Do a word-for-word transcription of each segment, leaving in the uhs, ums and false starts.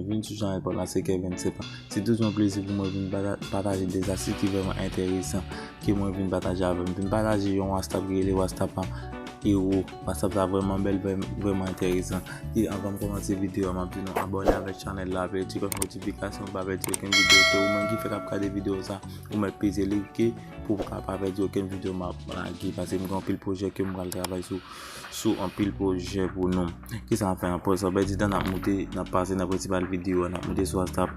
Vin sou chanèl pa m la, se Kevin Sepan. Se toujou yon plezi pou mwen vin pata- pataje de zastis ki vrèman enteresan, ke mwen vin pataje avè w. M vin pataje yon WhatsApp ki rele WhatsApp an Hero. WhatsApp sa vrèman bèl, vrè- vrèman enteresan. E anvan m kòmanse videyo a, m ap di nou abòne avèk chanèl la, peze ti klòch notifikasyon pou pa pèdi okenn videyo. Se ou menm ki fèk ap gade videyo sa, ou mèt peze like pou w ka pa pèdi okenn videyo m ap lage, paske m gen anpil pwojè ke m pral travay sou sou anpil pwojè pou nou. Kisa n ap fè? Nan pòz sa, pèdi tan, n ap moute, n ap pase nan prensipal videyo a, n ap moute sou WhatsApp.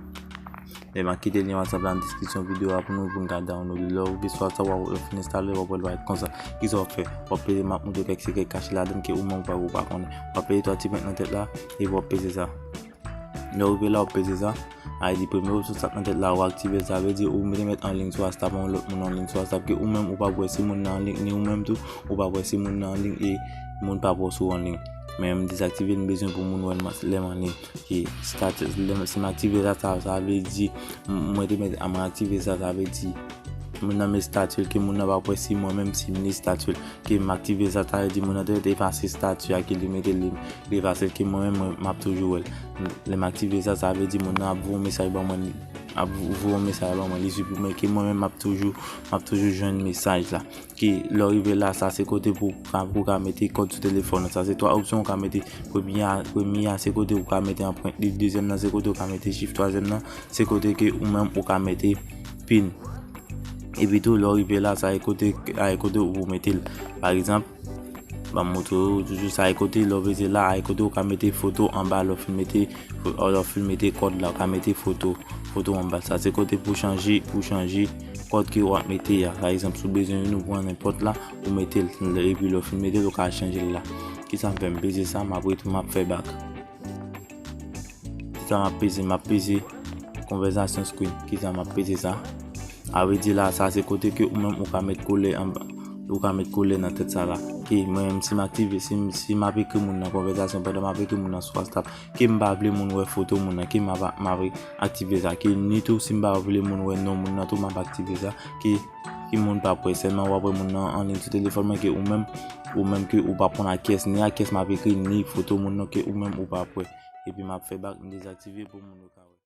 E m a kite lyen WhatsApp la nan deskripsyon videyo a pou nou, pou n ka download li. Lè w rive sou WhatsApp, w ap fin enstale, w ap wè l parèt konsa. Kisa w ap fè? W ap peze, m ap montre w kèk sekrè kache ladann ke ou menm ou pa, ou pa konnen. W ap peze twa ti pwen nan tèt la, epi w ap peze sa. Lè w rive la, w ap peze sa. A, li premye opsyon sa k nan tèt la, ou aktive l, sa vle di ou te mèt an liy sou WhatsApp, yon lòt moun an liy sou WhatsApp, ke ou menm ou p ap wè si moun nan an liy, ni ou menm tou, ou p ap wè si moun nan an liy e moun p ap wè si w an liy. Men m dezaktive l, m bezwen pou moun wè m lè m an liy. E status, lè m, si m aktive sa, sa, sa vle di, m- mwen te mèt, a, mwen aktive sa, sa vle di, moun nan met estati l, ke moun nan p ap wè si mwen menm si m li estati l, ke m aktive sa, sa vle di moun nan te efase estati a, ke li mete li, li efase l, ke mwen menm, mwen, m ap toujou wè l. Lè m aktive sa, sa vle di moun nan ap voye yon mesaj ban mwen, ap voye yon mesaj ban mwen, li siprimen, ke mwen menm m ap toujou, m ap toujou jwenn mesaj la. Ke lè w rive la, sa se kote pou ka, pou ka mete kòd sou telefòn ou. Sa se twa opsyon ou ka mete. Premye a, premye a se kote ou ka mete anprent li, dezyèm nan se kote ou ka mete chif, twazyèm nan se kote ke ou menm ou ka mete pin. Epi tou, lè w rive la, sa e kote, a e kote ou pou mete l. Pa egzanp, ban m montre w toujou, sa e kote, lè w peze la, a e kote ou ka mete foto anba, lè w fin mete, lè w fin mete kòd la, ou ka mete foto, foto anba. Sa se kote pou chanje, pou chanje kòd ke w ap mete a. Pa egzanp, si w bezwen youn ou pran nenpòt la, ou mete l. Epi lè w fin mete l, ou ka chanje l la. Kisa m fè? M peze sa, m ap ret-, m ap fè bak. Kisa m ap peze? M ap peze konvèsasyon screen. Kisa m ap peze sa? A vle di la, sa se kote ke ou menm ou ka met koulè anba. Ou ka met koulè nan tèt sa la. Ke mwen menm, si m aktive, si m, si m ap ekri moun nan konvèsasyon, pandan m ap ekri moun nan sou WhatsApp, ke m pa vle moun wè foto moun nan, ke m ap, m ap aktive sa. Ke ni tou, si m pa vle moun wè non moun nan tou, m ap aktive sa. Ke, ke moun p ap wè, sèlman w ap wè moun nan an liy sou telefòn mwen, ke ou menm, ou menm ke ou p ap konn a kiyès, ni a kiyès m ap ekri, ni foto moun nan ke ou menm ou p ap wè. Epi m ap fè bak, m dezaktive pou moun yo ka